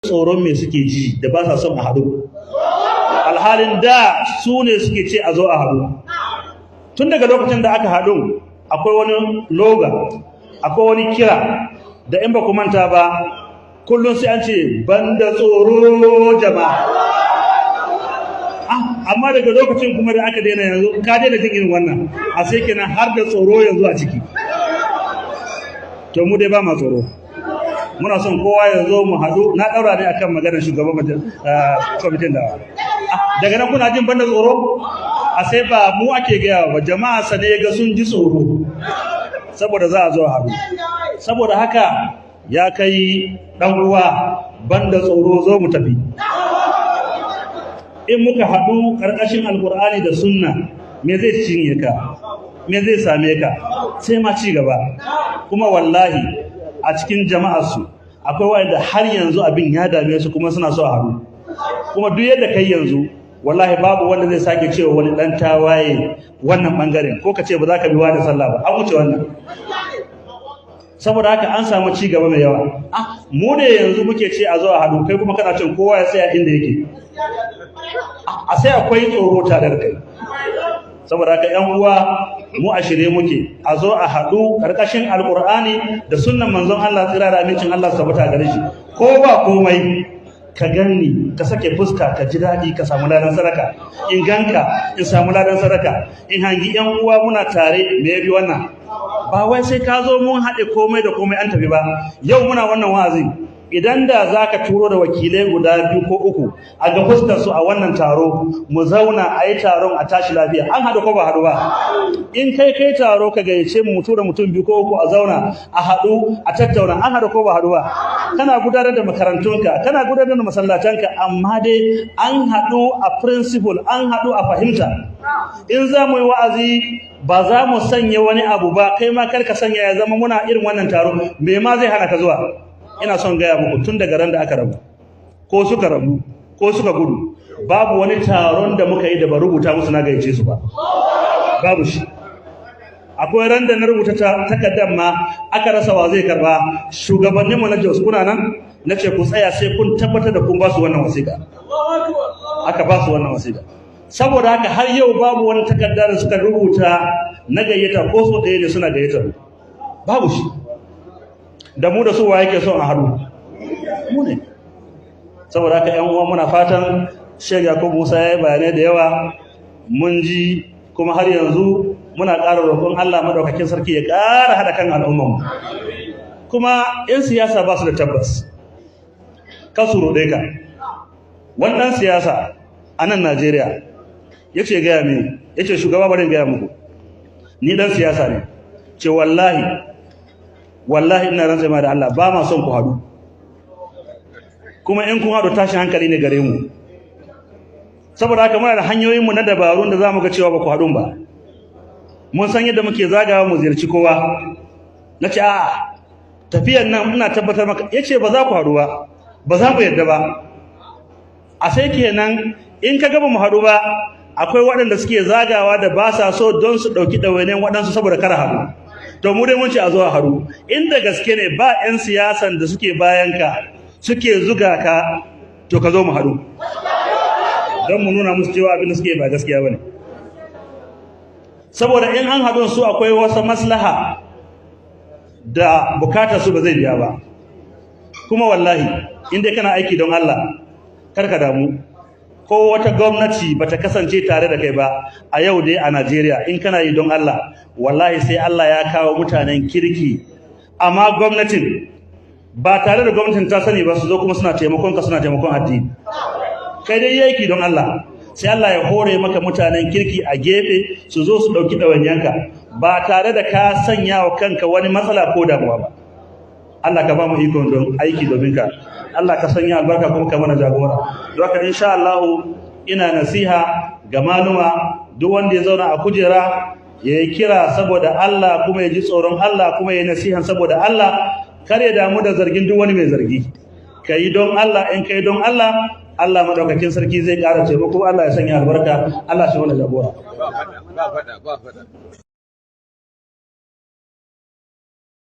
Tsoron me suke ji da ba sa son a haɗu, alhalin da su ne suke ce a zo a haɗu? Tun daga lokacin da aka haɗu, akwai wani slogan, akwai wani kira da in ba ku manta ba, kullum sai an ce, "Banda tsoro, jama'a." Amma daga lokacin kuma da aka daina, yanzu ka daina jin irin wannan. A sai kenan har da tsoro yanzu a ciki. To, mu dai ba ma tsoro. Muna son kowa ya zo mu haɗu. Na ɗaura ne akan maganar shugaban kwamitin da daga nan kuna jin banda tsoro. A sai ba mu ake gaya ba, jama'a sane ga sun ji tsoro saboda za a zo a haɗu. Saboda haka, ya kai ɗan uwa, banda tsoro, zo mu tafi. In muka haɗu ƙarƙashin Alƙur'ani da Sunna, me zai cinye ka? Me zai same ka? Sai ma ci gaba. Kuma wallahi a cikin jama'arsu akwai wanda har yanzu abin ya dame su, kuma suna so a haɗu. Kuma duk yadda kai yanzu, wallahi babu wanda zai sake cewa wani ɗan tawaye wannan ɓangaren, ko ka ce ba za ka bi wani sallah ba. An wuce wannan. Saboda haka an samu ci gaba mai yawa. Mu ne yanzu muke ce a zo a haɗu, kai kuma kana cin kowa ya tsaya inda yake. A sai akwai tsoro tare da kai. Saboda haka, ƴan uwa, mu a shirye muke a zo a haɗu ƙarƙashin Alƙur'ani da sunnan Manzon Allah, tsira da amincin Allah su tabbata gare shi. Ko ba komai, ka ganni ka sake fuska, ka ji daɗi, ka samu ladan sadaka. In ganka, in samu ladan sadaka, in hangi ƴan uwa muna tare, me yafi wannan? Ba wai sai ka zo mun haɗe komai da komai an tafi ba. Yau muna wannan wa'azin, idan da za ka turo da wakilai guda biyu ko uku a ga fuskar su a wannan taro, mu zauna a yi taron a tashi lafiya, an haɗu ko ba haɗu ba? In kai kai taro, ka gayyace mu, mu tura mutum biyu ko uku, a zauna a haɗu a tattauna, an haɗu ko ba haɗu ba? Kana gudanar da makarantunka, kana gudanar da masallatanka, amma dai an haɗu a principle, an haɗu a fahimta. In za mu yi wa'azi, ba za mu sanya wani abu ba, kai ma kar ka sanya. Ya zama muna irin wannan taro, me ma zai hana ka zuwa? Ina son gaya muku, tun daga ran da aka rabu, ko suka rabu, ko suka gudu, babu wani taron da muka yi da ba rubuta musu na gayyace su ba, babu shi. Akwai ran da na rubuta takardar ma aka rasa wa zai karba. Shugabanninmu na Jos, kuna nan? Na ce ku tsaya sai kun tabbatar da kun ba su wannan wasiƙa. Aka ba su wannan wasiƙa. Saboda haka, har yau babu wani takarda da suka rubuta na gayyata, ko so ɗaya ne suna gayyatar, babu shi. Da mu da su, wa yake son a haɗu? Mu ne. Saboda haka, ƴan uwa, muna fatan Sheikh Yakubu Musa ya yi bayanai da yawa, mun ji. Kuma har yanzu muna ƙara roƙon Allah Madaukakin Sarki ya ƙara haɗa kan al'ummarmu. Kuma 'yan siyasa ba su da tabbas, ka su roɗe ka. Wannan siyasa a nan Najeriya ya ce gaya mini, ya ce, "Shugaba, bari in gaya muku, ni ɗan siyasa ne." Ce, "Wallahi, wallahi, ina rantsa ma da Allah, ba ma son ku haɗu. Kuma in kun haɗu, tashin hankali ne gare mu. Saboda haka muna da hanyoyinmu na dabarun da za mu ga cewa ba ku haɗu ba. Mun san yadda muke zagawa mu ziyarci kowa." Na ce, "A'a, tafiyan nan ina tabbatar maka." Ya ce, "Ba za ku haɗu ba, ba za mu yadda ba." A sai kenan in ka gaba mu haɗu ba, akwai waɗanda suke zagawa da ba sa so don su ɗauki ɗawainiyar waɗansu saboda kar haɗu. To, mu dai mun ce a zo a haɗu. Inda gaske ne ba 'yan siyasan da suke bayan ka suke zuga ka, to ka zo mu haɗu don mu nuna musu cewa abin da suke ba gaskiya bane. Saboda in an haɗu, su akwai wasu maslaha da bukatar su ba zai biya ba. Kuma wallahi, in dai kana aiki don Allah, kar ka damu ko wata gwamnati bata kasance tare da kai ba. A yau dai a Najeriya, in kana yi don Allah, wallahi sai Allah ya kawo mutanen kirki, amma gwamnatin ba tare da gwamnatin ta sani ba, su zo kuma suna taimakon ka, suna taimakon addini. Kai dai yaki don Allah, sai Allah ya hore maka mutanen kirki a gefe, su zo su dauki ɗawainiyanka ba tare da ka sanya wa kanka wani matsala ko damuwa ba. Allah ka ba mu ikon don aiki domin ka. Allah ka sanya albarka, kuma ka mana jagora. Don haka, insha Allah, ina nasiha ga maluma: duk wanda ya zauna a kujera, ya yi kira saboda Allah, kuma ya ji tsoron Allah, kuma ya yi nasihan saboda Allah. Kar ya damu da zargin duk wani mai zargi. Ka yi don Allah. In ka yi don Allah, Allah Madaukakin Sarki zai ƙara taimako. Allah ya sanya albarka, Allah shi mana jagora. Ba faɗa, ba faɗa, ba faɗa.